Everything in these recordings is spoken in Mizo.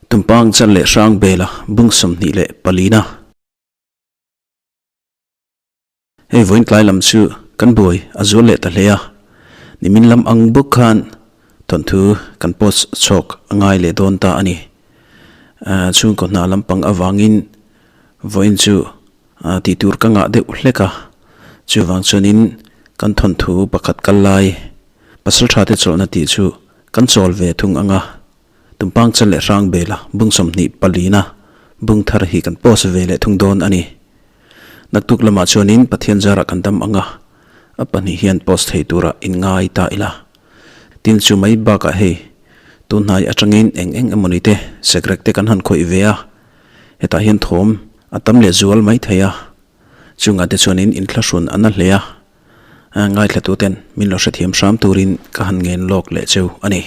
Tumpang chan leh hrang bela bung 24 na. Hei vawiin tlai lam chu kan buai a zual leh ta hle a, nimin lam ang bawk khan thawnthu kan post chhawk a ngai leh dawn ta a ni. Chhungkaw hna lampang avangin vawiin chu tih tur ka ngah deuh hlek a, chuvang chuanin kan thawnthu pakhat kal lai pasal tha te chawlhna tih chu kan chawl ve thung ang a. Tumpang chal leh hrang bela bung 24 na bung thar hi kan post ve leh thung dawn a ni. Naktuk lamah chuanin Pathian zarah kan dam ang a, a pahnih hian post thei turah inngai ta ila. Tin chu mai bakah hei, tun hnai atangin eng eng emawni te sekrek te kan han khawih ve a, hetah hian thawm a tam leh zual mai thei a, chungah te chuanin inthlahrun a na hle a, ngaithlatuten min lo hrethiam hram turin ka han ngen lawk leh cheu a ni.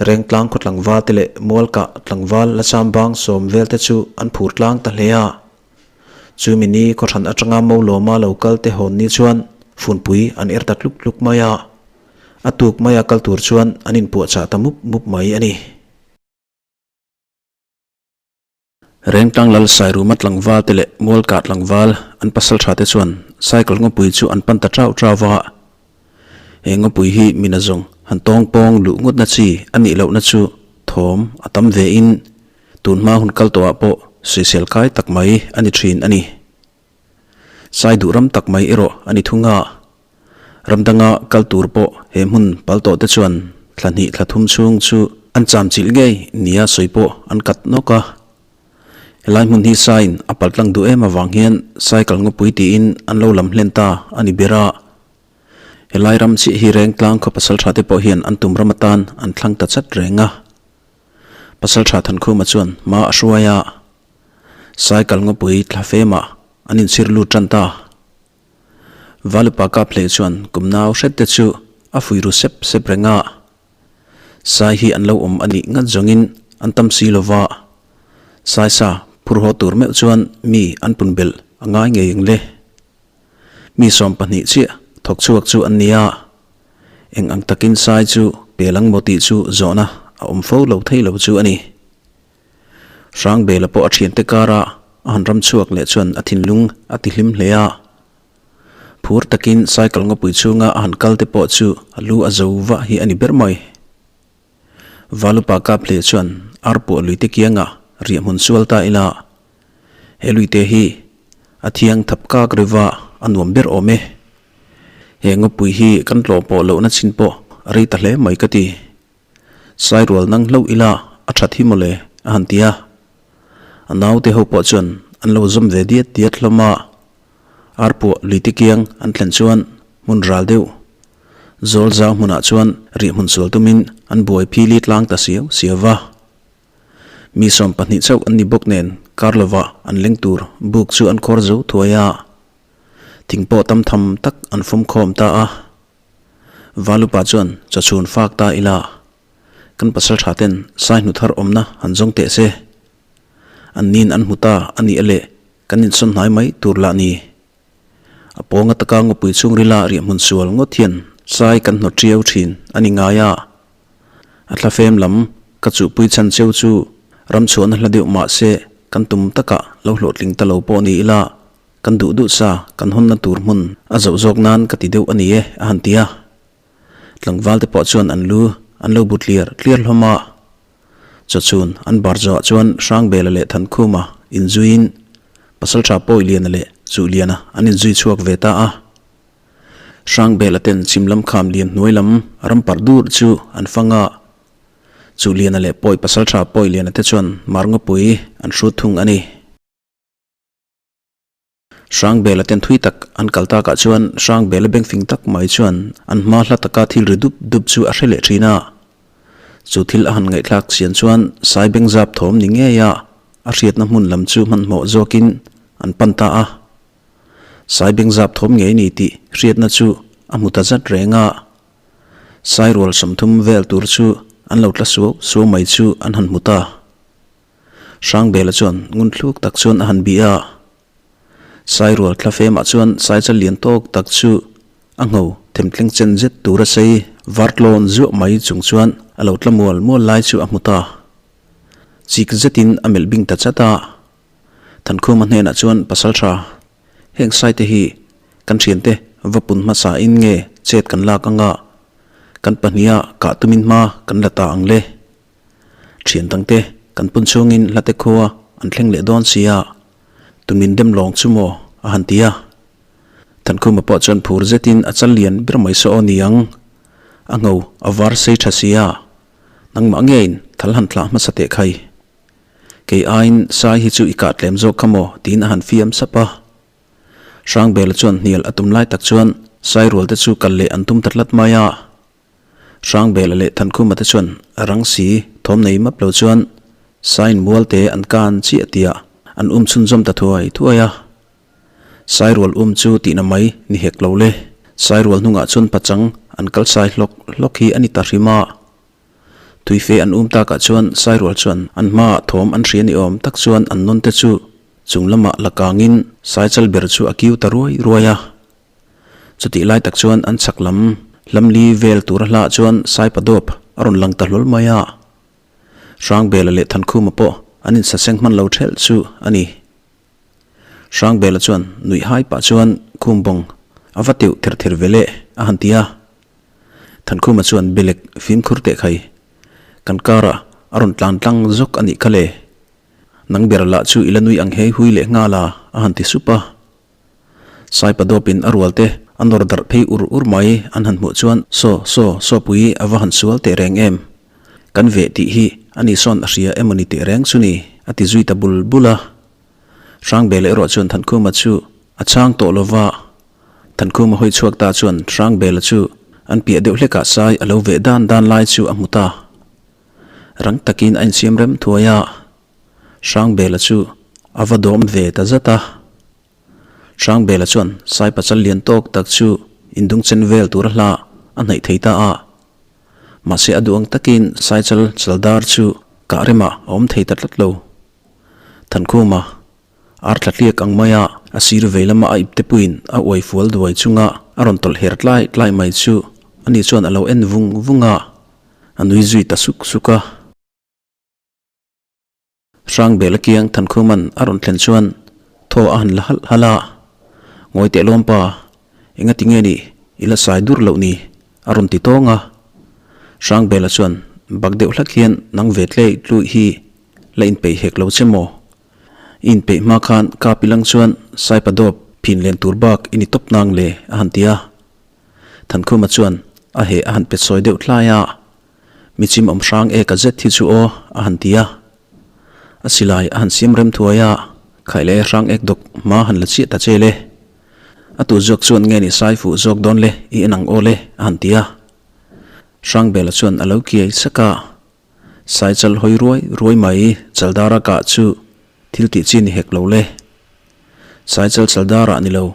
Rengtlang khaw tlangval te leh Mualkah tlangval la chambang sawm vel te chu an phur tlang ta hle a. Chumi ni khawhran atanga Molawma lo kal te hawn ni chuan funpui an er ta tluk tluk mai a. A tuk maia kal tur chuan an inpuahchah ta mup mup mai a ni. Rengtlang lal Sairuma tlangval te leh Mualkah tlangval an pasal tha te chuan cycle ngawpui chu an pan ta chau chau va. He ngawpui hi mina zawng han tawng pawng luh ngawtna chi a nih lohna chu thawm a tam ve in tun hma hun kal tawhah pawh sawisel kai tak mai a ni thin a ni. Sai duh ram tak mai erawh a ni thung a. Ram danga kal tur pawh he hmun pal tawh te chuan thla hnih thla thum chhung chu an cham chilh ngei nia sawi pawh an kat nawk a. Helai hmun hi saiin a pal tlang duh em avang hian cycle ngawpui tiin an lo lam hlen ta a ni ber a. Helai ram chiah hi reng tlang khaw pasal tha te pawh hian an tum ram atan an thlang ta chat reng a. Pasal tha Thankhuma chuan hma a hruai a. Cycle ngawpui thla femah an inchhir lut tan ta. Valupa kap hlei chuan kum nau hret te chu a fui ru sep sep reng a. Sai hi an lo awm a nih ngat zawngin an tam si lo va. Sai sa phur haw tur meuh chuan mi an pun belh a ngai ngei ang le. Mi 12 chiah thawk chhuak chu an ni a. Eng ang takin sai chu pel ang maw tih chu zawhna a awm fo lo thei lo chu a ni. Hrangbela pawh a thiante kara a han ram chhuak leh chuan a thinlung a ti hlim hle a. Phur takin cycle ngawpui chhunga a han kal te pawh chu a lu a zo vah hi a ni ber mai. Valupa kap hle chuan ar puah luite kianga riah hmun sual ta ila he luite hi a thiang thap kak riva a nuam ber awm e. He ngawpui hi kan tlawh pawh lohna chin pawh a rei ta hle mai ka ti. Sairual nang hlauh ila a that hi mawle a han ti a. A naute ho pawh chuan an lo zawm ve diat diat hlawm a. Arpuah luite kiang an thlen chuan hmun ral deuh zawl zau hmunah chuan rih hmun sual tumin an buai phili tlang ta siau siau va. Mi 12 chauh an ni bawk nen kar lovah an leng tur buk chu an khawr zo thuai a. Thing pawh tam tham tak an fawm khawm ta a. Valupa chuan chawchhun fak ta ila, kan pasal tha ten sai hnu thar awmna han zawng teh se. An nin an hmu ta a nih a leh kan insawn hnai mai tur lah ni. A pawnga taka ngawpui chhungrila riahhmun sual ngawt hian sai kan hnawt ṭiau ṭhin a ni ngai a. A thlafem lam ka chuhpui chhan cheu chu ram chhuahna hla deuh mah se kan tum takah lo hlawhtling ta lo pawh ni ila Kan duh duh sa kan hawnna tur hmun a zoh zawk nan ka ti deuh a ni e, a han ti a. Tlangval te pawh chuan an lu an lo bu tliar tliar hlawm a. Chawchhun an bar zawhah chuan Hrangbela leh Thankhuma inzuiin Pasaltha Pawiliana leh Chuhliana an inzui chhuak ve ta a. Hrangbela ten chhim lam kham lian hnuai lam ram parh dur chu an fang a. Chuhliana leh Pawi Pasaltha Pawiliana te chuan Marngawpui an hrut thung a ni. Hrangbela ten thui tak an kal takah chuan Hrangbela bengfing tak mai chuan an hma hla taka thil ri dup dup chu a hre leh thin a. Chu thil a han ngaihthlak chian chuan Sai bengzap thawm ni ngei a, a hriatna hmun lam chu hmanhmawh zawkin an pan ta a. Sai bengzap thawm ngei ni tih hriatna chu a hmu ta zat reng a. Sai rual 30 vel tur chu an lo tla suau suau mai chu an han hmu ta. Hrangbela chuan ngun thluk tak chuan a han bih a. Sairual thla femah chuan sai chal lian tawk tak chu a ngho Themtleng chen zet tura sei var tlawn zuah mai chung chuan a lo tla mual mual lai chu a hmu ta. Chik zetin a melh bing ta chat a. Thankhuma hnenah chuan pasal tha, heng saite hi kan thiante va pun hmasa in nge chet kan lak anga kan pahniha kah tumin hma kan la ta ang le. Thian dangte kan pun chhungin hlate khua an thleng leh dawn si a, tumin dem lawng chu maw a han ti a. Thankhuma pawh chuan phur zetin a chal lian ber mai saw aw ni ang, a ngho a var sei tha si a, nangmah ngeiin thal han thlah hmasa teh khai. Kei aiin sai hi chu i kah tlem zawk kha maw tiin a han fiam sap a. Hrangbela chuan hnial a tum lai tak chuan Sairual te chu kal leh an tum ta tlat mai a. Hrangbela leh Thankhuma te chuan rang si thawm nei map lo chuan Sain mual te an kan chiah tiah an um chhunzawm ta thuai thuai a. Sairual um chu tihna mai ni hek lo le. Sairual hnungah chuan pachang an kal sai hlawk hlawk hi a ni ta hrim a. Tuife an um takah chuan Sairual chuan an hmaah thawm an hria ni awm tak chuan an nawn te chu chung lamah la kangin Saichal ber chu a kiu ta ruai ruai a. Chutih lai tak chuan an chhak lam hlamli vel tura hlah chuan Saipadawp a rawn lang ta hlawl mai a. Hrangbela leh Thankhuma pawh an insaseng hman lo thelh chu a ni. Hrangbela chuan nuih hai pah chuan Khumbawng a va teuh ther ther ve le a han ti a. Thankhuma chuan Belek fimkhur teh khai, kan karah a rawn tlan tlang zawk a nih kha le. Nang ber lah chu i la nui ang hei hui leh nghal a, a han ti sup a. Saipa dawpin a rual te a nawr darh phei ur ur mai an han hmuh chuan Saw, saw, sawpui a va han sual teh reng em? Kan veh tih hi a ni sawn a hria emawni teh reng chu ni, a ti zui ta bul bul a. Hrangbela erawh chuan Thankhuma chu a chhang tawh lova, Thankhuma hawi chhuak ta chuan Hrangbela chu an piah deuh hlekah sai a lo veh dan dan lai chu a hmu ta. Rang takin a insiam rem thuai a, Hrangbela chu a va dawm ve ta zat a. Hrangbela chuan sai pachal lian tawk tak chu indungchen vel tura hla a hnaih thei ta a. Mahse a duh ang takin Saichal chaldar chu kah remah a awm thei ta tlat lo. Thankhuma, ar tla tliak ang maia a sir vei lama a ipte puiin a uai fual duai chunga a rawn tawlh her tlai tlai mai chu ani chuan a lo en vung vung a, a nui zui ta suk suk a. Hrangbela kiang Thankhuman a rawn thlen chuan thaw a han la halh halh a, Ngawi teh lawmpa, engati nge nih i la sai dur loh ni? a rawn ti tawng a. Hrangbela chuan bak deuh hlak hian nang ve tlei tluih hi la inpeih hek lo che maw? I inpeih hma khan kap ilang chuan Saipa dawp phin len tur bak i ni tawp nang le a han ti a. Thankhuma chuan a heh a han pet sawi deuh tlai a, Mi chim awm hrang e ka zet hi chu aw a han ti a. A silai a han siam rem thuai a, Khaih leh hrang ek dawk hma han la chiah ta che le. A tu zawk chuan nge ni sai fuh zawk dawn le i en ang aw le a han ti a. Hrangbela chuan a lo kiai sak a. Saichal hawi ruai ruai mai Chaldara kah chu thil tih chi ni hek lo le. Saichal Chaldara ni lo,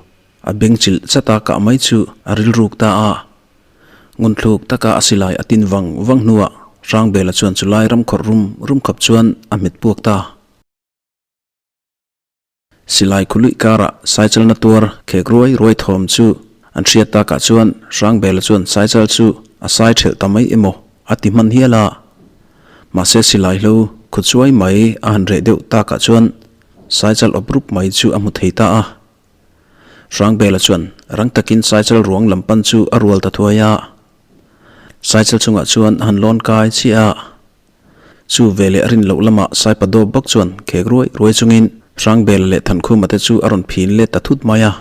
a beng chilh chat a kah mai chu a rilruk ta a. Ngunthluk taka a silai a tin vang vang hnuah Hrangbela chuan chulai ram khawrh rum rum khawp chuan a hmet puak ta. Silai khuluih karah Saichalna tuar khek ruai ruai thawm chu an hriat takah chuan Hrangbela chuan Saichal chu a sai thelh ta mai emaw a ti hman hial a. Mahse silai hlo khaw chuai mai a han reh deuh takah chuan Saichal awp rup mai chu a hmu thei ta a. Hrangbela chuan rang takin Saichal ruang lam pan chu a rual ta thuai a. Saichal chungah chuan a han lawn kai chiah a. Chu veleh a rin loh lamah Saipa dawp bawk chuan khek ruai ruai chungin Hrangbela leh Thankhuma te chu a rawn phin let ta thut mai a.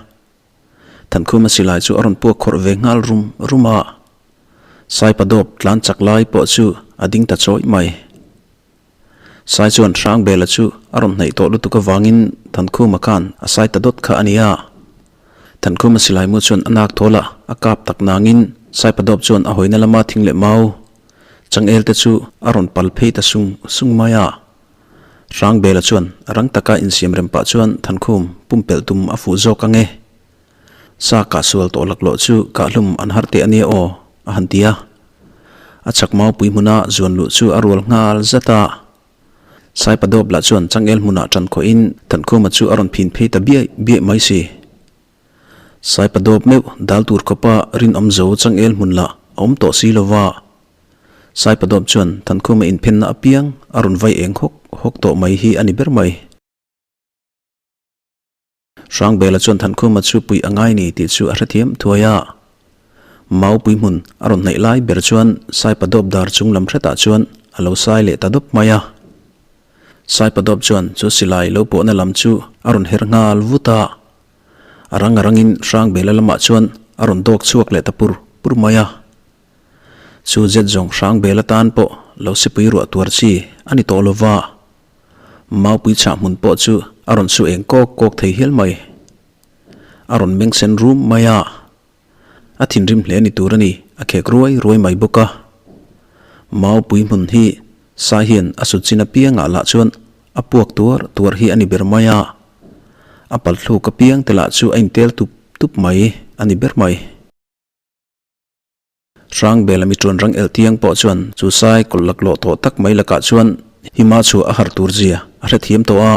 Thankhuma silai chu a rawn puak khawrh ve nghal rum rum a. Saipa dawp tlan chak lai pawh chu a ding ta chawih mai. Sai chuan Hrangbela chu a rawn hnaih tawh lutuk avangin Thankhuma khan a sai ta dawt kha a ni a. Thankhuma silai mu chuan a nak thawl a, a kap tak nangin Saipa dawp chuan a hawina lama thing leh mau Changel te chu a rawn pal phei ta sung sung mai a. Hrangbela chuan rang taka insiam rem pah chuan Thankhum pumpelh tum a fuh zawk ang e. Sa kah sual tawh laklawh chu kahhlum an har teh a nia aw, a han ti a. A chak maupui hmuna zuan luh chu a rual nghal zat a. Saipa dawp lah chuan changel hmunah ṭan khawhin Thankhuma chu a rawn phin phei ta biaih biaih mai si. Saipadawp meuh dal tur khawpa rinawm zo changel hmun lah a awm tawh si lova. Saipadawp chuan Thankhuma inphenna apiang a rawn vai eng hawk hawk tawh mai hi a ni ber mai. Hrangbela chuan Thankhuma chu puih a ngai ni tih chu a hrethiam thuai a. Maupui hmun a rawn hnaih lai ber chuan Saipadawp dar chung lam hretah chuan a lo sai leh ta dawp mai a. Saipadawp chuan chu silai lo pawhna lam chu a rawn her nghal vut a. A rang a rangin Hrangbela lamah chuan a rawn dawk chhuak leh ta pur pur mai a. Chu zet zawng Hrangbela tan pawh lo sipui ruah tuar chi a ni tawh lova. Maupui chhah hmun pawh chu a rawn su eng kawk kawk thei hial mai. A rawn meng sen rum mai a. A thinrim hle ni tur a ni, a khek ruai ruai mai bawk a. Maupui hmun hi sai hian a sut chin apiangah lah chuan a puak tuar tuar hi a ni ber mai a. A palthluk apiang te lah chu a intel tup tup mai a ni ber mai. Hrangbela mi ṭuan rang el tiang pawh chuan chu sai kawlh laklawh tawh tak mai lakah chuan hima chhuah a har tur zia a hrethiam tawh a.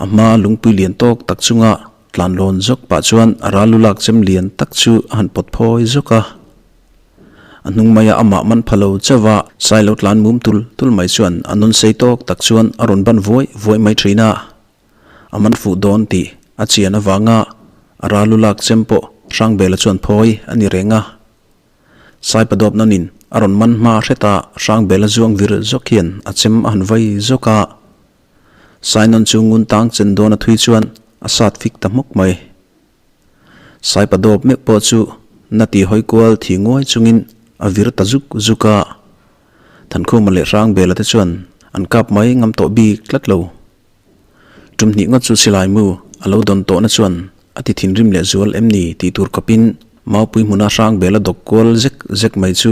A hma lungpui lian tawk tak chunga tlan lawn zawk pah chuan a ral lu lak chem lian tak chu a han pawt phawi zawk a. A hnung maia amah man pha lo chauh a, sai lo tlan mum tul tul mai chuan a nawn sei tawk tak chuan a rawn ban vuai vuai mai ṭhin a. A man fuh dawn tih a chian avanga a ral lu lak chem pawh Hrangbela chuan phawi a ni reng a. Saipadawp nawnin a rawn man hma hret a, Hrangbela zuang vir zawk hian a chem a han vai zawk a. Sainawn chu ngun tang chen dawn a thui chuan a sat fik ta hmawk mai. Saipadawp meuh pawh chu na ti hawi kual thi nguai chungin a vir ta zuk zuk a. Thankhuma leh Hrangbela te chuan an kap mai ngam tawh bik tlat lo. Tum hnih ngawt chu silai mu a lo dawn tawhna chuan a ti thinrim leh zual em ni tih tur khawpin Maupui hmuna Hrangbela dawk kual zek zek mai chu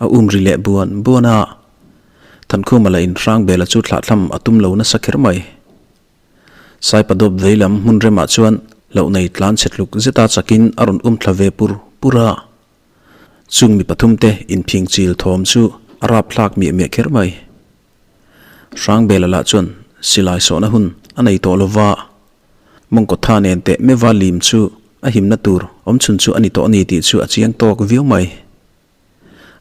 a um ri leh buan buan a. Thankhuma lah in Hrangbela chu thlahthlam a tum lo nasa kher mai. Saipadawp veilam hmun remah chuan hlauh nei tlan chhe tluk zeta chakin a rawn um thla ve pur pur a. Chung mi pathumte inphing chil thawm chu a rapthlak miah miah kher mai. Hrangbela lah chuan silai sawhna hun a nei tawh lova, Mawngkawtha nen teh meva lim chu a himna tur awmchhun chu a ni tawh a ni tih chu a chiang tawk viau mai.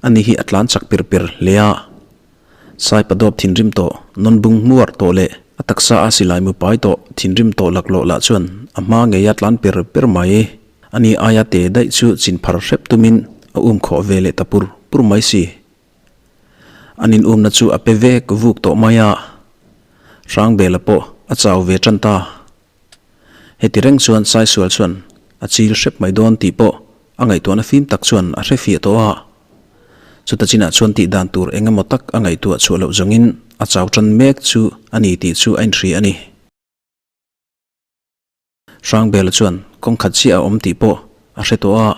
Ani hi a tlan chak per per hle a, Saipadawp thinrim tawh nawn bung hmuar tawh leh a taksa a silai mu pai tawh thinrim tawh laklawh lah chuan a hma ngeia tlan per per mai. Ani aia te daih chu chinphar hrep tumin a um khawh ve leh ta pur pur mai si. An inumna chu a pe vek vuk tawh mai a, Hrangbela pawh a chau ve tan ta. Heti reng chuan Saisual chuan a chil hrep mai dawn tih pawh a ngaihtuahna fim tak chuan a hre fiah tawh a. Chuta chinah chuan tih dan tur eng emaw tak a ngaihtuah chhuah loh zawngin a chau tan mek chu a ni tih chu a inhria a ni. Hrangbela chuan kawng khat chiah a awm tih pawh a hre tawh a,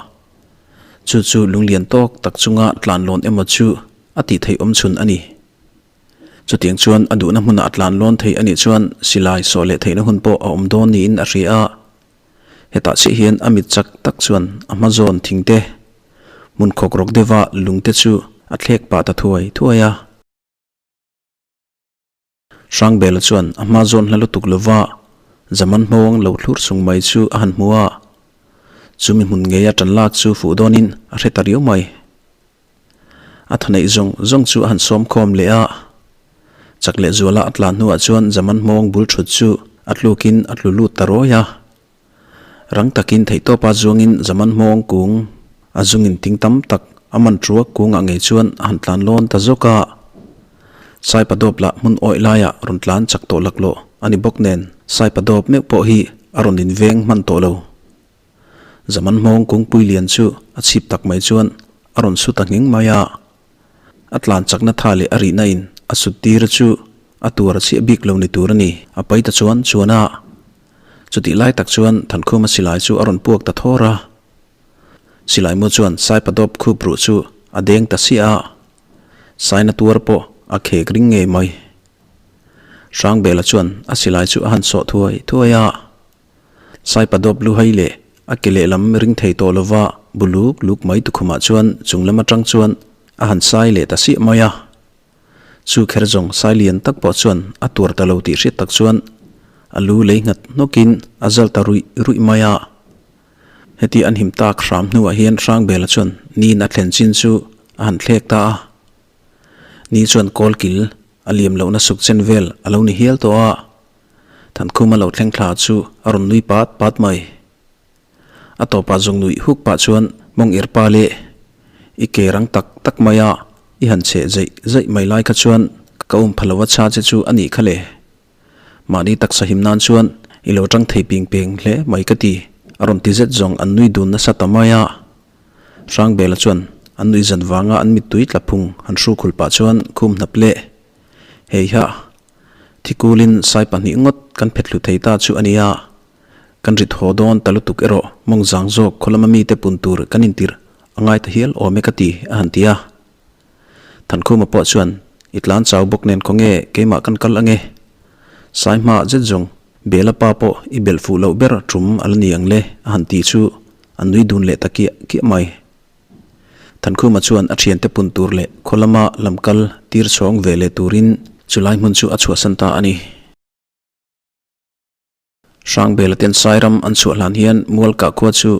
chu chu lunglian tawk tak chunga tlan lawn emaw chu a tih theih awm chhun a ni. Chutiang chuan a duhna hmunah a tlan lawn thei a nih chuan silai sawh leh theihna hun pawh a awm dawn niin a hria a. Hetah chiah hian a mit chak tak chuan a hma zawn thing te, hmun khawk rawk deuha lung te chu a thlek pah ta thuai thuai a. Hrangbela chuan a hma zawn hla lutuk lova Zaman hmawng lo thlur chung mai chu a han hmu a, chumi hmun ngeia tan lak chu fuh dawnin a hre ta riau mai. A thaneih zawng zawng chu a han sawm khawm leh a, chak leh zuala a tlan hnuah chuan Zaman hmawng bul thut chu a tlukin a tlu lut ta rawi a. Rang takin theihtawpa zuangin Zaman hmawng kung a zungin ting tam tak a man truak kungah ngei chuan a han tlan lawn ta zawk a. Saipadawp lah hmun awih laiah rawn tlan chak tawh laklawh a ni bawk nen Saipadawp meuh pawh hi a rawn inveng hman tawh lo. Zaman hmawng kungpui lian chu a chhip tak mai chuan a rawn su ta nghing mai a. A tlan chakna tha leh a rihna in a sut tir chu a tuar a chhiah bik lo ni tur a ni. A pai ta chuan chuan a. Chutih lai tak chuan Thankhuma silai chu a rawn puak ta thawr a. Silai mu chuan Saipadawp khup ruh chu a deng ta siah a. Saina tuar pawh a khek ring ngei mai. Hrangbela chuan a silai chu a han sawh thuai thuai a. Saipadawp luhai leh a ke lehlam ring thei tawh lova bu luk luk mai tukhumah chuan chung lam atang chuan a han sai leh ta siah mai a. Chu kher zawng sai lian tak pawh chuan a tuar ta lo tih hriat tak chuan a lu lei nghat hnawkin a zal ta ruih ruih mai a. Heti an him tak hram hnuah hian Hrangbela chuan niin a thlen chin chu a han thlek ta a. Ni chuan kawlkil a liam lohna suk chen vel a lo ni hial tawh a. Thankhuma lo thleng thla chu a rawn nui pat pat mai. A tawpah zawng nuih huk pah chuan mawng ir pa leh i ke rang tak tak mai a, i han cheh zeih zeih mai lai kha chuan ka um pha lo a cha che chu a nih kha le. Mahni taksa him nan chuan i lo tang thei ping peng hle mai ka ti, a rawn ti zet zawng an nui dun nasa ta mai a. Hrangbela chuan an nuih zan vanga an mittui tla phung han hru khul pah chuan khum hnap leh, Heiha, thikulin sai pahnih ngawt kan phet hlu thei ta chu a nia. Kan rit haw dawn ta lutuk erawh mawng zang zawk khaw lama mite pun tur kan intirh a ngai ta hial awm e ka ti, a han ti a. Thankhuma pawh chuan, I tlan chau bawk nen khawnge keimah kan kal ange? Sai hma zet zawng, Bela pa pawh i belh fuh loh ber tum a la ni ang le, a han ti chu a nui dun leh ta kiah kiah mai. Thankhuma chuan a thiante pun tur leh khaw lama lam kal tir chhawng ve leh turin chulai hmun chu a chhuahsan ta a ni. Hrangbela ten Sairam an chhuah hlan hian Mualkah khua chu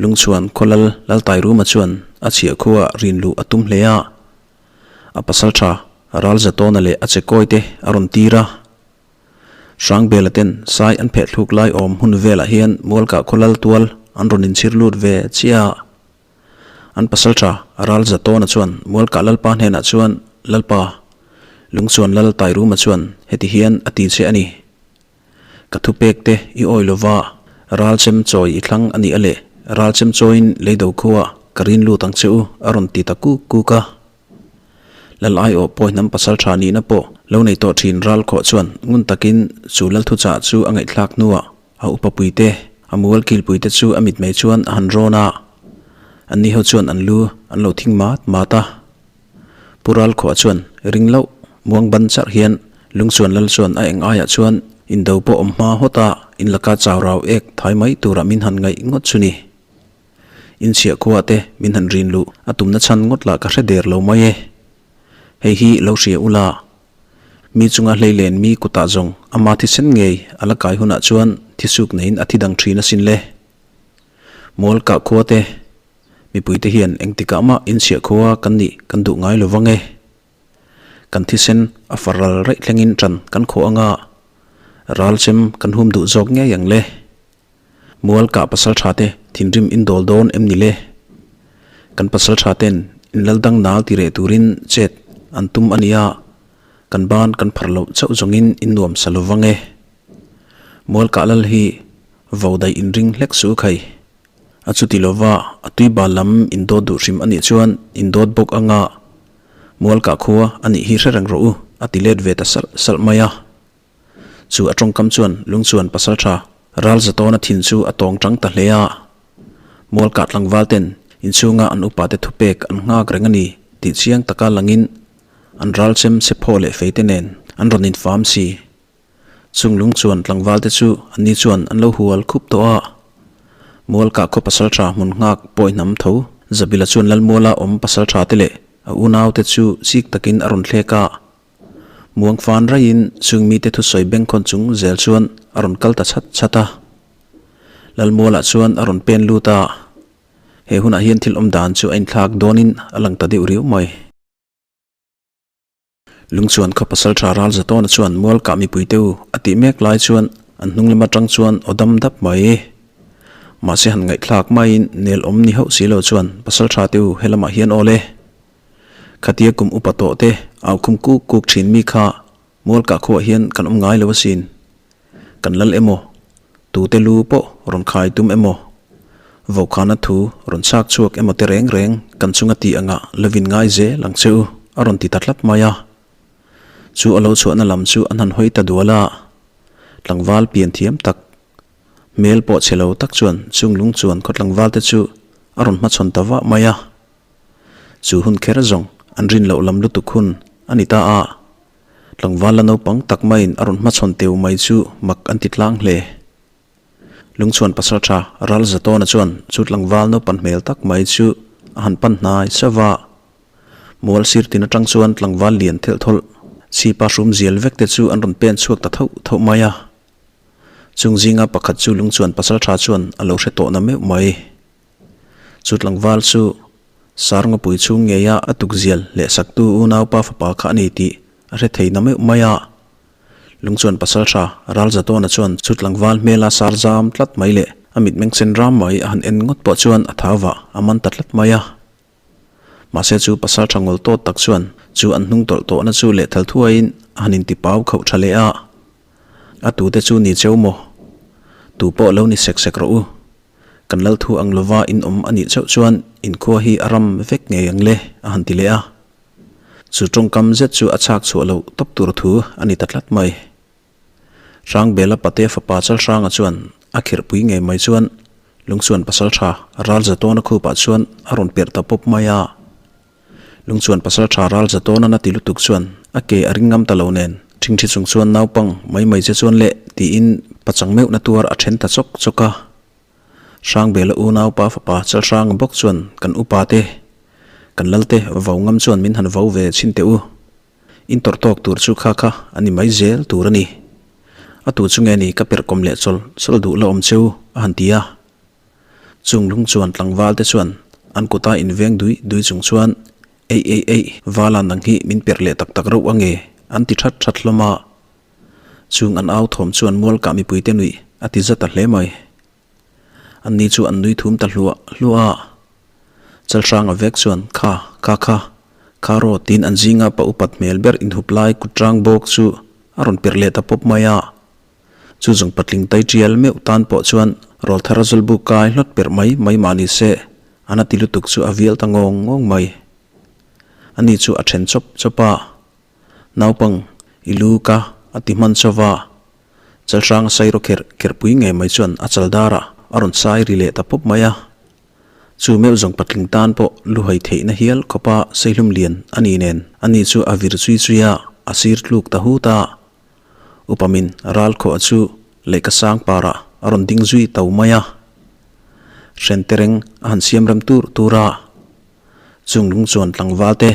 Lungchhuan khawlal Laltairuma chuan a chhiah khua rin luh a tum hle a. A pasal tha Ralzatawna leh a chekawi te a rawn tir a. Hrangbela ten Sai an pheh thluk lai awm hun velah hian Mualkah khawlal tual an rawn inchhir lut ve chiah a. An pasal tha Ralzatawna chuan Mualkah Lalpa hnenah chuan, Lalpa, Lungchhuan Laltairuma chuan heti hian a ti che a ni. Ka thupek te i awi lova, ralchem chawi i thlang a nih a le, ralchem chawiin leido khuaa ka rin lut ang che u a rawn ti ta kuk kuk a. Lal aiawh pawi hnam pasal tha nihna pawh lo nei tawh thin ral khawh chuan ngun takin chu Lalthuchah chu a ngaihthlak hnuah a upapui te, a mual kilpui te chu a mitmei chuan a han rawn a, anni ho chuan an lu an lo thing mat mat a. Pu Ralkhuah chuan ring loh muang ban charh hian Lungchuan lal chuan a eng aiah chuan indo pawh awm hma hawt a, in laka chau rau ek thai mai turah min han ngaih ngawt chu ni. Inchhiah khua te min han rin luh a tumna chhan ngawt lah ka hre der lo mai e. Hei hi lo hria ula. Mi chunga hleilen mi kutah zawng ama thisen ngei a la kai hunah chuan thisuk neiin a thi dang thin asin le. Mual kah khua te Mipuite hian engtikah mah inchhiah khua kan nih kan duh ngai lo vang e. Kan thisen a far ral raih thlengin ṭan kan khawh anga ralchem kan hum duh zawk ngei ang le. Mual kah pasal ṭha te thinrim in dawl dawn em ni le? Kan pasal ṭha ten in lal dang nal ti reh turin chet an tum a nia, kan ban kan phar loh chauh zawngin in nuam sa lo vang e. Mual kah lal hi vo daih inring hlek suh khai. A chuti lova a tui bal lam indawt duh hrim a nih chuan indawt bawk anga Mualkah khua a nih hi hre reng rawh u a ti let ve ta salh salh mai a. Chu a tawngkam chuan Lungchuan pasaltha Ralzatawna thin chu a tawng tang ta hle a. Mualkah tlangval ten inchhunga an upate thupek an nghak reng a ni tih chiang taka langin an ralchem chephaw leh feite nen an rawn infam si. Chung lung chuan tlangvalte chu anni chuan an lo hual khup tawh a. Mualkah khaw pasaltha hmun nghak pawi hnam tho Zabila chuan Lalmuala awm pasaltha te leh a unaute chu chik takin a rawn thlek a. Muang fan raiin chung mite thusawi bengkhawn chung zel chuan a rawn kal ta chhat chhat a. Lalmuala chuan a rawn pen lut a. He hunah hian thil awm dan chu a inthlak dawnin a lang ta deuh riau mai. Lungchuan khaw pasal tha ral Zatawna chuan mual kah mipui te u a tih mek lai chuan an hnung lam atang chuan aw dam dap mai. Mahse han ngaihthlak maiin nel awm ni hauh si lo chuan pasal tha te u helamah hian aw le. Khatia kum upa tawh te au khum kuk kuk thin mi kha mual kah khuah hian kan awm ngai lo asin. Kan lal emaw, tute lu pawh rawn khai tum emaw, vokhana thu rawn chhak chhuak emaw te reng reng kan chunga tih angah lovin ngai zel ang che u, a rawn ti ta tlat mai a. Chu a lo chhuahna lam chu an han hawi ta dual a, tlangval pian thiam tak, hmel pawh chhe lo tak chuan chung lung chuan khaw tlangval te chu a rawn hmachhawn ta vah mai a. Chu hun kher zawng an rin loh lam lutuk hun a ni ta a. Tlangval la naupang tak maiin a rawn hmachhawn teu mai chu mak an ti tlang hle. Lungchhuan pasaltha Ral Zatawna chuan chu tlangval naupan hmel tak mai chu a han pan hnai sauh va. Mual sir tin atang chuan tlangval lian thelh thawlh chhipa hrum zial vek te chu an rawn pen chhuak ta thauh thauh mai a. Chung zinga pakhat chu Lungchhuan pasaltha chuan a lo hre tawh na meuh mai. Chu tlangval chu sar ngawpui chhung ngeia a tukzial leh saktu unaupa fapa kha a ni tih a hre thei na meuh mai a. Lungchuan pasaltha Ralzatawna chuan chu tlangval hmela sar zam tlat mai leh a mitmeng sen ram mai a han en ngawt pawh chuan a thau vah a man ta tlat mai a. Mahse chu pasaltha ngawl tawt tak chuan chu an hnung tawlh tawhna chu lehthal thuaiin a han inti pau khauh tha leh a. A tute chu ni cheu maw? Tu pawh lo ni sek sek rawh u. Kan lal thu ang lova in awm a nih chauh chuan inkhua hi a ram vek ngei ang le, a han ti leh a. Chu tawngkam zet chu a chhak chhuah loh tawp tur thu a ni ta tlat mai. Hrangbela pate fapa Chalhranga chuan a khirhpui ngei mai chuan Lungchuan pasaltha Ralzatawna khupah chuan a rawn perh ta pawp mai a. Lungchuan pasaltha Ralzatawna na ti lutuk chuan a ke a ring ngam ta lo nen ṭhingṭhi chung chuan naupang mai mai che chuan leh tiin pachang meuhna tuar a ṭhen ta chawk chawk a. Hrangbela unaupa fapa Chalhranga bawk chuan kan upa te, kan lalte vau ngam chuan min han vau ve chhin teh u. In tawrh tawk tur chu kha kha a ni mai zel tur a ni. A tu chu nge ni ka perh kawm leh chawl chawl duh la awm cheu a han ti a. Chung lung chuan tlangval te chuan an kuta inveng dui dui chung chuan Eih eih eih vala nang hi min perh leh tak tak reuh ange an ti that that hlawm a. Chung an au thawm chuan mual kah mipui te nuih a ti za ta hle mai. An ni chu an nui thum ta hluah hluah a. Chalhranga vek chuan kha, kha kha, kha raw tiin an zinga pa upat hmel ber inhup lai kut rang bawk chu a rawn perh leh ta pawp mai a. Chu zawng patling tai tial meuh tan pawh chuan rawlthar a zawlbuk kai hlawt perh mai mai mah ni se, a na ti lutuk chu a vial ta ngawng ngawng mai. Ani chu a then chawp chawp a, Naupang, i lu ka a ti hman chauh a. Chalhrang a sairaw kherh kherh pui ngei mai chuan a chal darah a rawn sai ri leh ta pawp mai a. Chu meuh zawng patling tan pawh luhai theihna hial khawpa seihlum lian a ni nen ani chu a vir chui chui a, a sir tluk ta hut a. Upamin ral khawh chu lehkha sang parah a rawn ding zui to mai a. Hren tereng a han siam rem tur tur a. Chung lung chuan tlangval te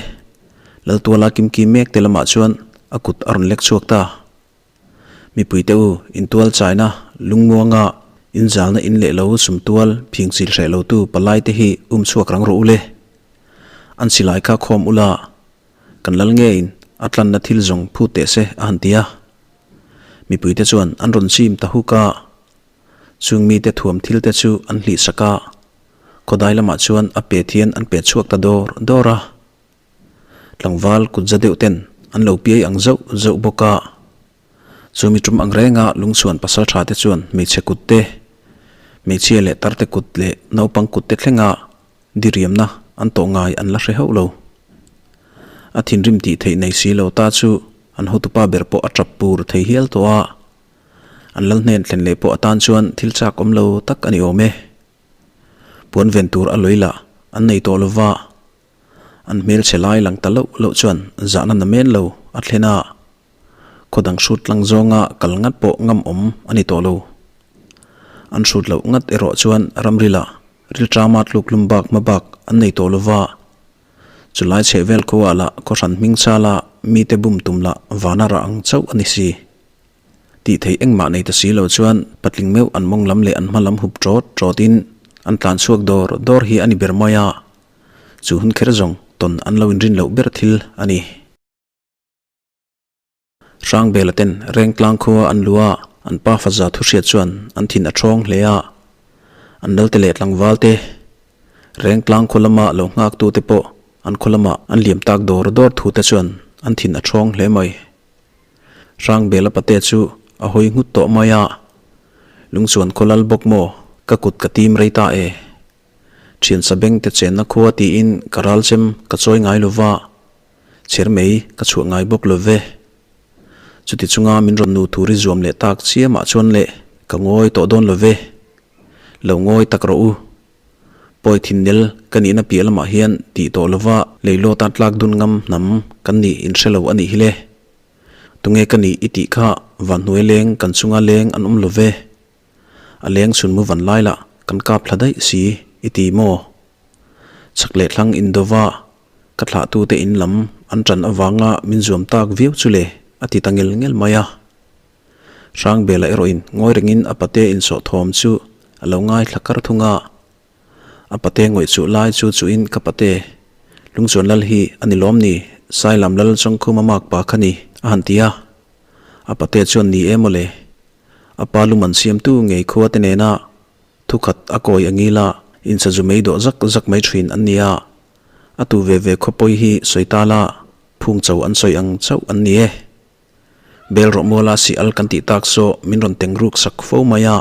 Laltuala kimki mek te lamah chuan a kut a rawn lek chhuak ta. Mipuite u, intual chaina, lungmuanga inzalna in leh lo sumtual phingchil hreh lotu palaite hi um chhuak rang rawh u le. An silai kha khawm ula, kan lal ngeiin a tlanna thil zawng phut teh se a han ti a. Mipuite chuan an rawn chim ta huk a, chung mite thuam thil te chu an hlih sak a, khawdai lamah chuan a pet hian an pet chhuak ta dawr dawr a. Tlangval kut za deuh ten an lo piai ang zauh zauh bawk a. Chumi tum ang renga lungchhuan pasal tha te chuan hmeichhe kut te, hmeichhia leh tar te kut leh naupang kut te thlenga diriamna an tawh ngai an la hre hauh lo. A thinrim tih theih nei si lo ta chu an hotupa ber pawh a tap pur thei hial tawh a. An lal hnen thlen leh pawh atan chuan thil chak awm lo tak a ni awm e. Puan ven tur a lawi lah an nei tawh lova. An hmelchhe lai lang ta loh loh chuan zahna na men lo a thlen a, khaw dang hrut tlang zawnga kal ngat pawh ngam awm a ni tawh lo. An hrut loh ngat erawh chuan ramrila rilṭama tlukhlum bak hma bak an nei tawh lo va, chulai chhehvel khuaah lah khawhran hming chala mite bum tum lah vana rah ang chauh a ni si. Tih theih engmah nei ta si lo chuan patling meuh an mawng lam leh an hma lam hup ṭawt ṭawtin an tlan chhuak dawr dawr hi a ni ber mai a. Chu hun kher zawng tawn an lo inrin loh ber thil a ni. Hrangbela ten Rengtlang khua an luh a, an pa faza thu hriat chuan an thin a ṭhawng hle a. An lalte leh tlangval te, Rengtlang khaw lama lo nghaktu te pawh an khaw lama an liam tak dawr dawr thu te chuan an thin a ṭhawng hle mai. Hrangbela pate chu a hawi nghut tawh mai a, Lungchuan khaw lal bawk maw, ka kut ka tim rei ta e. Thian sabeng te chenna khua tiin ka ral chem ka chawi ngai lo va, chher mai ka chhuah ngai bawk lo ve. Chuti chunga min rawn nu tur i zuam leh tak chiamah chuan leh ka ngawi tawh dawn lo ve. Lo ngawi tak rawh u. Pawi thin nel ka nihna piah lamah hian tih tawh lo va leilawta tlak dun ngam hnam kan nih inhre lo a nih hi le. Tunge ka nih i tih kha vanhnuai leng kan chunga leng an awm lo ve. A leng chhun mu van lai lah kan kap thla daih si i ti maw? Chhak leh thlang indova ka thlahtute in lam an tan avanga min zuam tak viau chu le a ti ta ngel ngel mai a. Hrangbela erawhin ngawi rengin a pate insawh thawm chu a lo ngaithla kar thung a. A pate ngawih chuh lai chu chuhin ka pate Lungchuan lal hi a ni lawm ni? Sailam lal Chawngkhuma mak pa kha ni a han ti a. A pate chuan ni e mawle. A pa lum an siamtu ngei khua te nena thukhat a kawi a ngil a, insazu mei dawh zak zak mai thin an ni a. A tu ve ve khawpawi hi sawi ta la, phung cho an sawi ang chauh an ni e. Bel rawh muala sih al kan tih tak saw min rawn teng ruk sak fo mai a.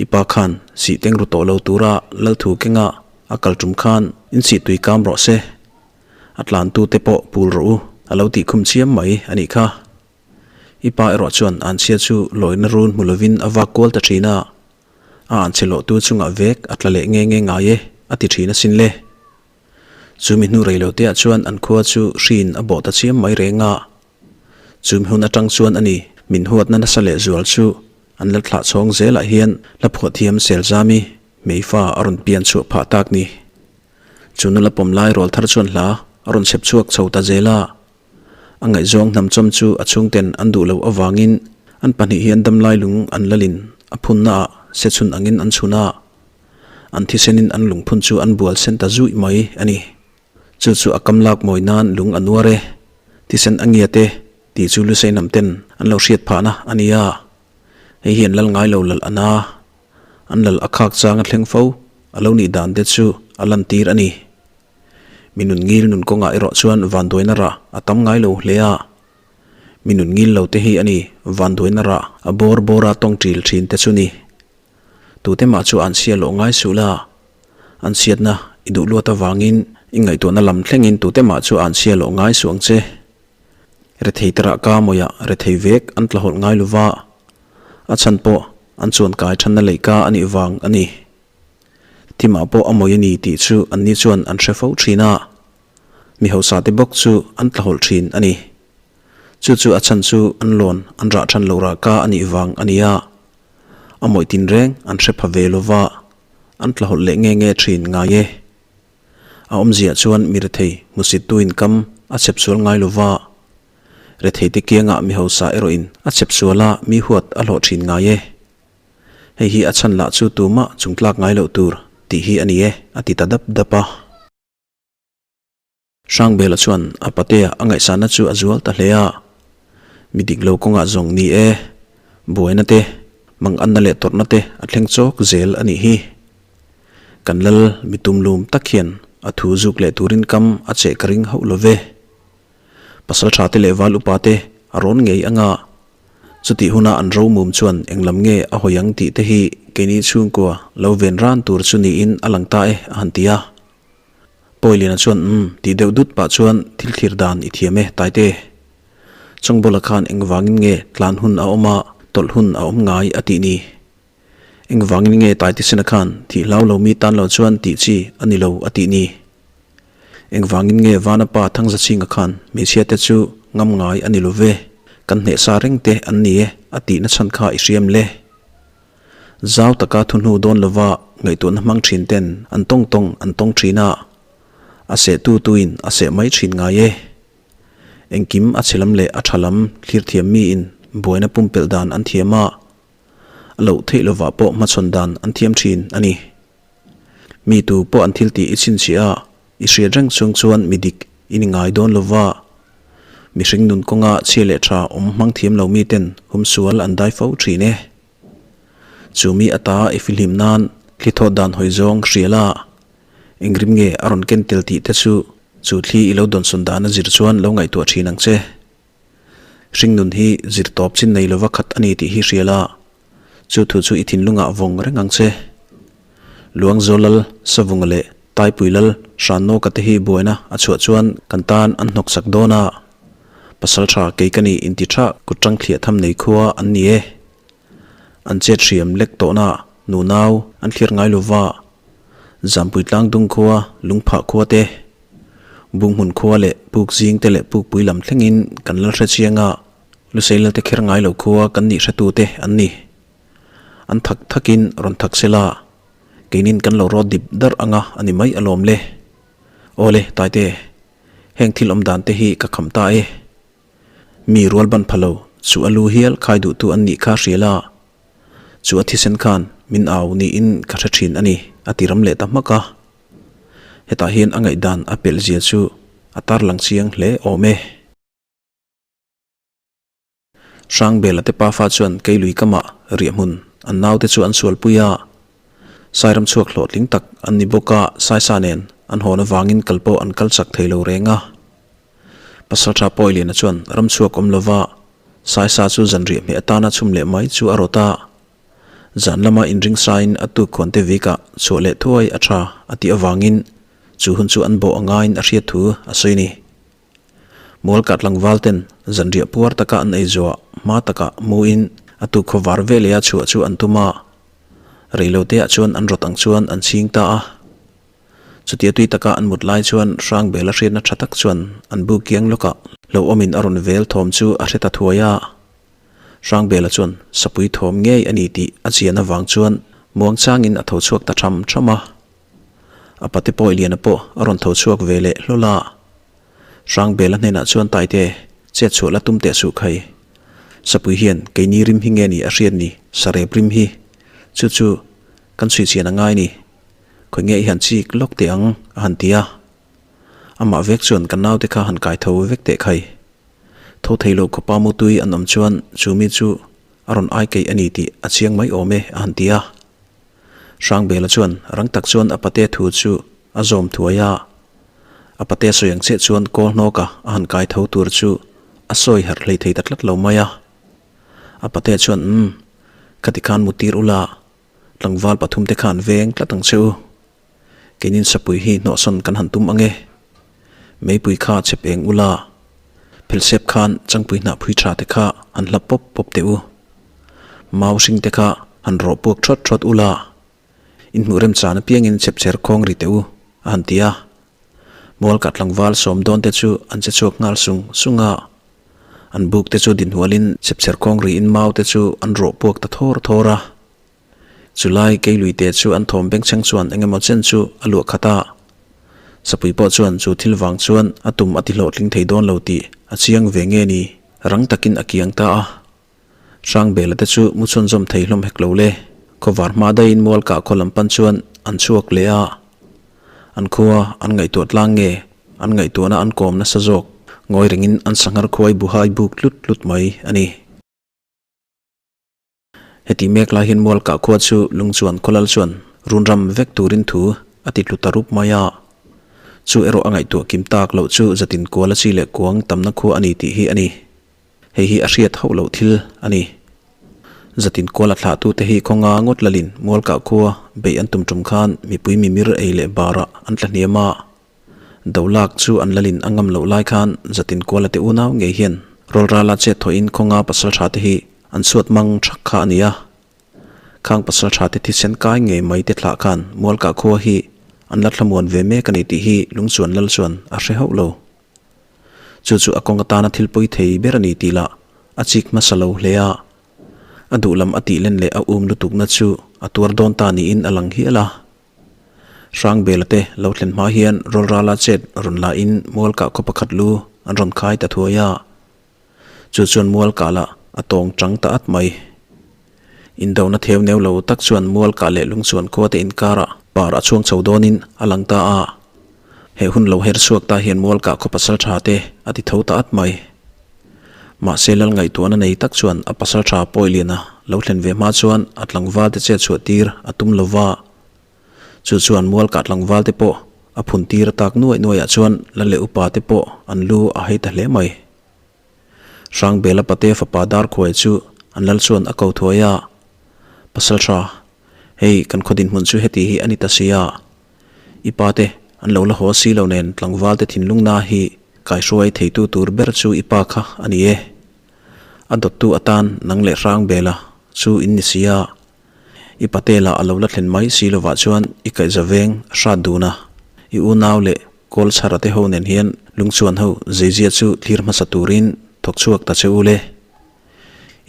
I pa khan sih teng ru tawh lo tura Lalthu kenga a kal tum khan in sih tui kam rawh se. A tlantu te pawh pul rawh u a lo tih khum chiam mai a nih kha. I pa erawh chuan anchhia chu lawina run hmu lovin a vak kual ta thin a. A anchhe lawhtu chungah vek a tla leh nge nge ngai e a ti thin asin le. Chumi hnu rei lo teah chuan an khua chu hriin a bawh ta chiam mai reng a. Chumi hun atang chuan a ni, min huatna nasa leh zual chu an la thlah chhawng zelah hian hla phuah thiam Selzami hmeifa a rawn pian chhuah phah tak ni. Chu nula pawm lai rawl thar chuan hla a rawn chhep chhuak chho ta zel a. A ngaihzawng hnamchawm chu a chhungten an duh loh avangin an pahnih hian damlai lung an lalin a phunnaah sechhun angin an chhun a. An thisenin an lungphun chu an bual sen ta zuih mai a ni. Chu chu a kam lak mawi nan lung a nuar e, thisen a ngiat e tih chu Lusei hnam ten an lo hriat phahna a ni a. Hei hian lal ngai lo lal a na, an lal a khak chang a thleng fo a lo nih dan te chu a lantir a ni. Mi nun ngil nun kawngah erawh chuan vanduaina rah a tam ngai lo hle a. Mi nun ngil lo te hi a ni vanduaina rah a bawr bawra tawng ṭil ṭhin te chu ni. Tute mah chu an chhia loh ngai suh la, an chhiatna i duh luat avangin i ngaihtuahna lam thlengin tute mah chu an chhia loh ngai suh ang che. Rethei te rah ka mawiah rethei vek an tla hawlh ngai lova, a chhan pawh an chuan kai thanna leihka a nih vang a ni. Thimah pawh a mawi a ni tih chu anni chuan an hre fo thin a, mi hausa te bawk chu an tla hawlh thin a ni. Chu chu a chhan chu an lawn an rah than loh rah ka a nih vang a ni a. A mawih tin reng an hre pha ve lova, an tla hawlh leh nge nge thin ngai e. A awmziah chuan mi rethei hmusittuin kam a chhep sual ngai lova, retheite kiangah mi hausa erawhin a chhep sual a mi huat a hlawh thin ngai e. Hei hi a chhan lah chu tumah chungtlak ngai loh tur tih hi a ni e, a ti ta dap dap a. Hrangbela chuan a patea a ngaihsahna chu a zual ta hle a, mi dik lo kawngah zawng ni e, buaina te, manganna leh tawrhna te a thleng chawk zel a nih hi. Kan lal mi tumlum tak hian a thu zuk leh turin kam a cheh ka ring hauh lo ve. Pasal tha te leh val upa te a rawn ngei anga, chutih huna an romum chuan englam nge a hawi ang tih te hi keini chhungkua lo ven ran tur chu niin a lang ta e a han ti a. Pawiliana chuan umm tih deuh dut pah chuan thil thlir dan i thiam e Taite. Chawngbawla khan engvangin nge tlan hun a awm a, tawlh hun a awm ngai a tih ni. Engvangin nge Taite sena khan thih hlau lo mi tan lo chuan tih chi a ni lo a tih ni. Engvangin nge Vana pa Thangzachhinga khan hmeichhia te chu ngam ngai a ni lo ve, kan hneh sa reng te an ni e a tih na chhan kha i hriam le. Zau taka thu hnu dawn lova ngaihtuahna hmang thin ten an tawng tawng an tawng thin a, a seh tu tuin a seh mai thin ngai e. Engkim a chhe lam leh a tha lam thlir thiam miin buaina pumpelh dan an thiam a, a loh theih lovah pawh hmachhawn dan an thiam thin a ni. Mi tu pawh an thil tih i chhinchhiah a, i hriat reng chung chuan mi dik i ni ngai dawn lova, mihring nun kawnga chhia leh tha awm hmang thiam lo miten humsual an dai fo thin e. Chu mi ata i fihlim nan thli thawt dan hawi zawng hria la, engrim nge a rawn ken tel tih te chu chu thli i lo dawnsawn dan a zir chuan lo ngaihtuah thin ang che. Hringnun hi zir tawp chin nei lova khat a ni tih hi hria la, Chu thu chu i thinlungah vawng reng ang che. Luangzawl lal, Savunga leh Taipui lal Hranawka te hi buaina a chhuah chuan kan tan an hnawk sak dawn a. Pasal tha kei ka ni inti tha kut tang thliah tham nei khua an ni e. An chet hriam lek tawhna nunau an thlir ngai lova. Zampui tlang dung khua, Lungphah khua te, Bunghmun khua leh Pukzing te leh Pukpui lam thlengin kan lal hre chiang a. Lusei Lalte kher ngai lo khua kan nih hretute an ni. An thak thakin rawn thak se la, keinin kan lo rawt dip darh anga a ni mai alawm le. Awle, Taite, heng thil awm dan te hi ka kham ta e. Mi rual ban pha lo, chu a lu hial khai duhtu an nih kha hria la. Chu a thisen khan min au niin ka hre thin a ni, a ti ram leh ta hmak a. Hetah hian a ngaihdan a pelh zia chu a tarlang chiang hle awm e. Hrangbela te pafa chuan Keilui kamah riahhmun an naute chu an sualpui a, Sairam chhuak hlawhtling tak an ni bawk a, Saisa nen an hawn avangin kal pawh an kal chak thei lo reng a. Pasaltha Pawiliana chuan ram chhuak awm lova Saisa chu zan riahhmeh atana chhum leh mai chu a rawt a, zan lama inring sain a tuk khuante vikah chhuah leh thuai a tha a tih avangin chu hun chu an bawh a ngaiin a hriat thu a sawi a ni. Mualkah tlangval ten zanriah puar taka an ei zuah hma takah muin a tuk khaw var veleh a chhuah chu an tum a, reiloteah chuan an rawt ang chuan an chhing ta a. Chutia tui taka an mut lai chuan Hrangbela hriatna tha tak chuan an bu kiang lawkah hlauhawmin a rawn vel thawm chu a hre ta thuai a. Hrangbela chuan sapui thawm ngei a ni tih a chian avang chuan muangchangin a tho chhuak ta tham tham a. A pate Pawiliana pawh a rawn tho chhuak ve leh hlawl a. Hrangbela hnenah chuan Taite, chet chhuah la tum teh suh khai. Sapui hian keini rim hi nge ni a hriat ni, sarep rim hi. Chu chu kan chhui chian a ngai ni. Khawi nge i han chik lawk teh ang a han ti a. Amah vek chuan ka naute kha han kai tho vek teh khai. Tho thei lo khawpa mutui an awm chuan chu mi chu a rawn ai keih a ni tih a chiang mai awm e a han ti a. Hrangbela chuan rang tak chuan a pate thu chu a zawm thuai a. A pate sawi ang chiah chuan kawl hnawka a han kai tho tur chu a sawi harh hlei thei ta tlat lo mai a. A pate chuan umm, khati khan mutir ula, tlangval pathumte khan veng tlat ang che u. Keinin sapui hi hnawhsawn kan han tum ang e. Meipui kha chep eng ula, phelsep khan changpui hnah phui tha te kha han hlap pawp pawp teh u. Mau hring te kha han rawh puak thawt thawt ula, in hmuh remchan apiangin chhepchher khawng ri teh u, a han ti a. Mualkah tlangval sawm dawn te chu an che chhuak nghal sung sung a. An buk te chu dinhualin chhepchher khawng riin mau te chu an rawh puak ta thawr thawr a. Chulai Keiluite chu an thawm bengchheng chuan eng emaw chen chu a luah khat a. Sapui pawh chuan chu thil vang chuan a tum a ti hlawhtling thei dawn lo tih a chiang ve nge ni, rang takin a kiang ta a. Hrangbela te chu mu chhunzawm thei hlawm hek lo le. Khawvar hma daihin Mualkah khaw lam pan chuan an chhuak leh a. An khua an ngaihtuah tlang nge an ngaihtuahna an kawm nasa zawk ngawi rengin an sanghar khuai buhai buk tlut tlut mai a ni. Heti mek lai hian Mualkah khua chu Lungchuan khawlal chuan run ram vek turin thu a ti tlu ta rup mai a. Chu erawh a ngaihtuah kim tak loh chu zatin kual a chi leh kuang tamna khua a ni tih hi a ni. Hei hi a hriat hauh loh thil a ni. Zatin kual a thlahtute hi khawnga ngawt lalin Mualkah khua beih an tum tum khan mipui mimir ei leh barah an tla hniam a. Dolak chu an lalin a ngam loh lai khan Zatin Kuala te unau ngei hian rawlrala chet thawhin khawnga pasal tha te hi an chhuat mang thak kha a ni a. Khang pasal tha te thisen kai ngei mai te thlah khan Mualkah khua hi an la thlamuan ve mek a ni tih hi Lungchuan lal chuan a hre hauh lo. Chu chu a kawng atana thil pawi thei ber a ni tih lah a chik hmasa lo hle a. A duhlam a tih len leh a um lutukna chu a tuar dawn ta niin a lang hial a. Hrangbela te lo thlen hma hian rawlrala chet rawn la in Mualkah khaw pakhat lu an rawn khai ta thuai a. Chu chuan Mualkah lah a tawng chang ta at mai. Indona theu neu lo tak chuan Mualkah leh Lungchuan khua te inkarah par a chhuang chho dawnin a lang ta a. He hun lo her chhuak ta hian Mualkah khaw pasal tha te a ti tho ta at mai. Mahse lal ngaihtuahna nei tak chuan a pasal tha Pawiliana lo thlen ve hma chuan a tlangval te chet chhuah tir a tum lova. Chu chuan Mualkah tlangval te pawh a phun tir a tak nuaih nuaihah chuan lal leh upa te pawh an lu a hei ta hle mai. Hrangbela pate fapa Darkhuai chu an lal chuan a ko thuai a, Pasal tha, hei kan khaw dinhmun chu heti hi a ni ta si a, i pa te an lo la haw si lo nen tlangval te thinlungna hi kaihruai theitu tur ber chu i pa kha a ni e. A dawttu atan nang leh Hrangbela chu in ni si a, I patela a lo la thlen mai si lovah chuan i kaihza veng a hrat dun a, i unau leh kawl chhara te ho nen hian lungchuan ho zeizia chu thlir hmasa turin thawk chhuak ta che u le.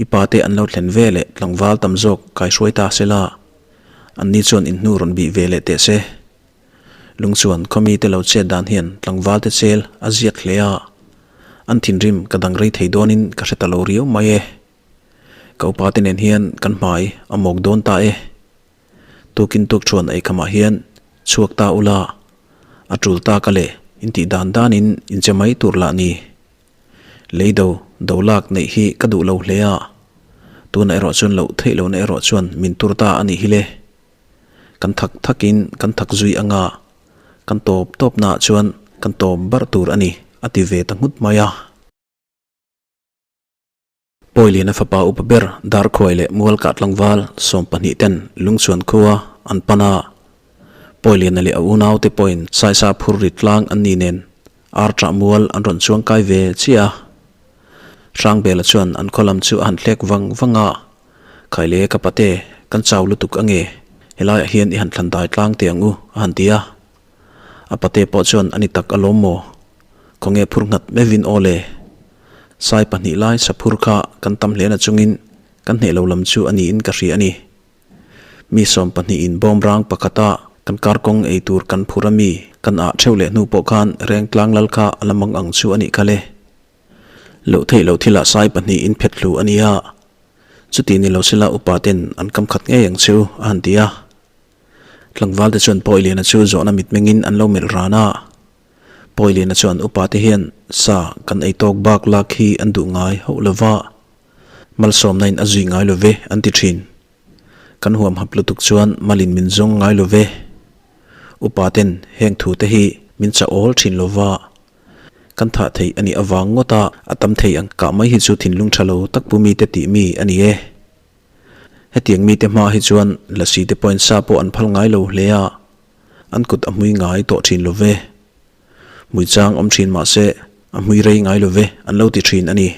I pate an lo thlen ve leh tlangval tam zawk kaihruai ta se la, anni chuan inhnu rawn bih ve leh teh se. Lungchuan khawmi te lo chet dan hian tlangval te chel a ziak hle a, an thinrim ka dang rei thei dawnin ka hre ta lo riau mai e. Ka upa te nen hian kan hmai a mawk dawn ta e. Tukin tukṭhuan eikhamah hian chhuak ta ula, a ṭul tak a le, in tih dan danin in che mai tur lah ni. Lei do do lak neih hi ka duh lo hle a, tunah erawh chuan loh theih lohna erawh chuan min tur ta a nih hi le. Kan thak thakin kan thak zui anga, kan tawp tawpnaah chuan kan tawp barh tur a ni, a ti ve ta nghut mai a. Pawiliana fapa upa ber Darkhuai leh Mualkah tlangval 12 ten Lungchhuan khua an pan a. Pawiliana leh a unaute pawhin Saisa phur ri tlang an ni nen ar ṭah mual an rawn chuang kai ve chiah a. Hrangbela chuan an khaw lam chu a han thlek vang vang a, Khaile ka pate, kan chau lutuk ange, helaiah hian i han thlan dai tlang teh ang u, a han ti a. A pate pawh chuan a ni tak alawm maw? Khawnge phur nghat mevin aw le? Sai pahnih lai saphur kha kan tam hle na chungin kan hneh lo lam chu a niin ka hria a ni. Mi 12 in bawm rang pakhata kan kar kawng ei tur kan phur a mi kan ah theuh leh hnu pawh khan reng tlang lal kha a la mang ang chu a nih kha le. Loh theih loh thilah sai pahnih in phet hlu a nia. Chuti ni lo sila upa ten an kam khat ngei ang chu a han ti a. Tlangvalte chuan Pawiliana chu zawhna mitmengin an lo melh ran a. Pawiliana chuan upate hian sa kan ei tawk bak lak hi an duh ngai hauh lo va, malsawmna in a zui ngai lo ve an ti thin. Kan huam hap lutuk chuan malin min zawng ngai lo ve. Upaten heng thute hi min chah awl thin lo va, kan thah theih a nih avang ngawta a tam thei ang kah mai hi chu thinlung tha lo tak pu mite tih mi a ni e. Hetiang mite hma hi chuan lasi te pawhin sa pawh an phal ngai lo hle a, an kut a hmui ngai tawh thin lo ve. Hmui chang awm thin mah se a hmui rei ngai lo ve an lo ti thin a ni.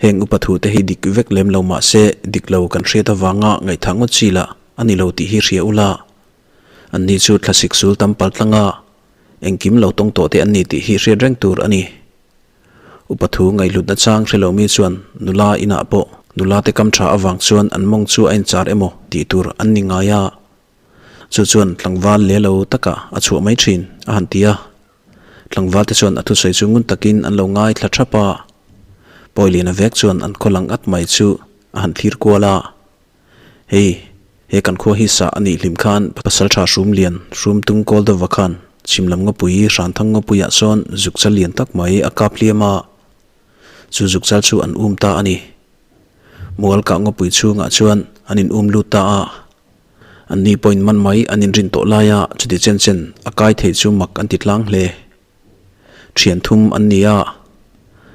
Heng upa thu te hi dik vek lem lo mah se dik lo kan hriat avanga ngaihthah ngawt chi lah a ni lo tih hi hria ula. Anni chu thlasik sul tam pal tlanga engkim lo tawng tawh te an ni tih hi hriat reng tur a ni. Upa thu ngaihhlutna chang hre lo mi chuan nula inah pawh nula te kam tha avang chuan an mawng chu a inchar emaw tih tur an ni ngai a. Chu chuan tlangval le lo takah a chhuah mai thin a han ti a. Tlangval te chuan a thusawi chu ngun takin an lo ngaithla thap a. Pawiliana vek chuan an khaw lang at mai chu a han thlir kual a. Hei, he kan khua hi sa a nih hlim khan Pasaltha Hrum Lian, Hrum Tung Kawl Dova khan chhim lam ngawpui Hranthang ngawpuiah sawn zukchal lian tak mai a kap hliam a, chu zukchal chu an um ta a ni. Mual kah ngawpui chhungah chuan an in um lut ta a, an ni pawhin man mai an inrin tawh laia chuti chen chen a kai thei chu mak an ti tlang hle. Thian thum an ni a,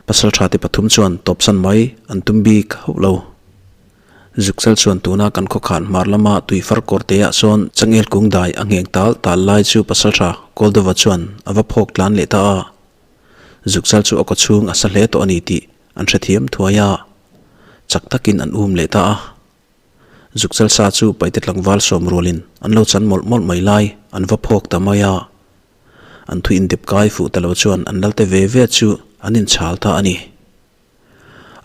Pasaltha te pathum chuan tawpsan mai an tum bik hauh lo. Zukchal chuan tuna kan khawkhan hmar lama tui far kawr te ah sawn changel kung dai a ngheng tal tal lai chu Pasaltha Kawldova chuan a va phawk tlan leh ta a. Zukchal chu a kaw chhung a sa hle tawh a ni tih an hrethiam thuai a, chak takin an um leh ta a. Zukchal sa chu paite tlangval sawm rualin an lo chan mawlh mawlh mai lai an va phawk ta mai a. An thu indep kai fuh ta lo chuan an lalte ve ve chu an inchhal ta a ni.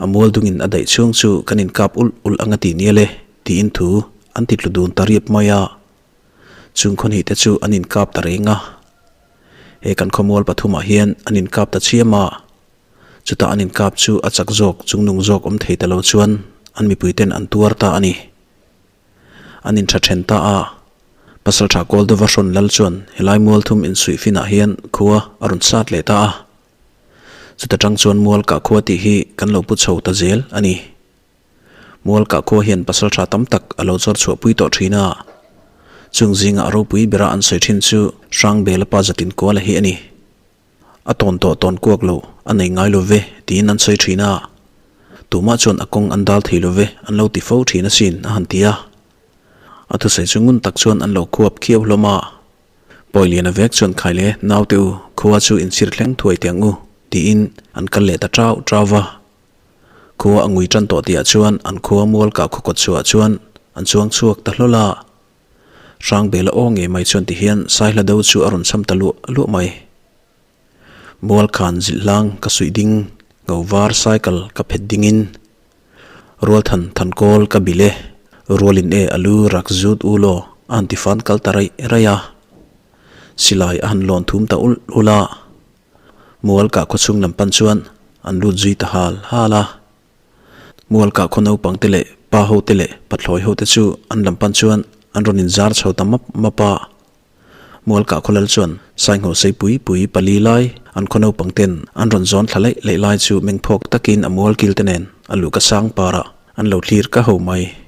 A mual dungin a daih chhung chu kan inkap ulh ulh ang a ti nial e, tiin thu an ti tlu dun ta riap mai a. Chung khaw hnih te chu an inkap ta reng a. He kan khawmual pathumah hian an inkap ta chiam a. Chutah an inkap chu a chak zawk chungnung zawk awm thei ta lo chuan an mipuiten an tuar ta a ni. An intha then ta a. Pasaltha Kawldova hrawn lal chuan helai mual thum insuih finah hian khua a rawn sat leh ta a. Chuta tang chuan mual kah khua tih hi kan lo pu chho ta zel a ni. Mual kah khua hian pasaltha tam tak a lo chawr chhuah pui tawh thin a. Chung zingah ropui bera an sawi thin chu Hrangbela pa zatin kuala hi a ni. A tawn tawh tawn kuak lo, a nei ngai lo ve, tiin an sawi thin a. Tumah chuan a kawng an dal thei lo ve, an lo ti fo thin asin, a han ti a. A thusawi chu ngun tak chuan an lo khuap khiau hlawm a. Pawiliana vek chuan Khaile, naute u, khua chu inchhir thleng thuai teh ang u, tiin an kal leh ta trau trau va. Khua a ngui tan tawh tihah chuan an khua mual kah khaw kawt chhuah chuan an chuang chhuak ta hlawl a. Hrangbela aw ngei mai chuan tihian Saihla do chu a rawn cham ta luah luah mai. Mual khan zilh hlang ka suih ding, ngo var cycle ka phet dingin Rualthan thankawl ka bilh e, rualin e a lu rak zut u law a han ti fan kal ta raih raih a. Silai a han lawn thum ta ulh ulh a. Mual kah khawchhung lam pan chuan an lut zui ta hal hal a. Mual kah khaw naupang te leh pa ho te leh pathlawi ho te chu an lam pan chuan an rawn inzar chho ta map map a. Mualkah khawlal chuan Saingho sei pui pui pali lai an khaw naupang ten an rawn zawn thla laih laih lai chu mengphawk takin a mualkil te nen a luhka sang parah an lo thlir ka ho mai.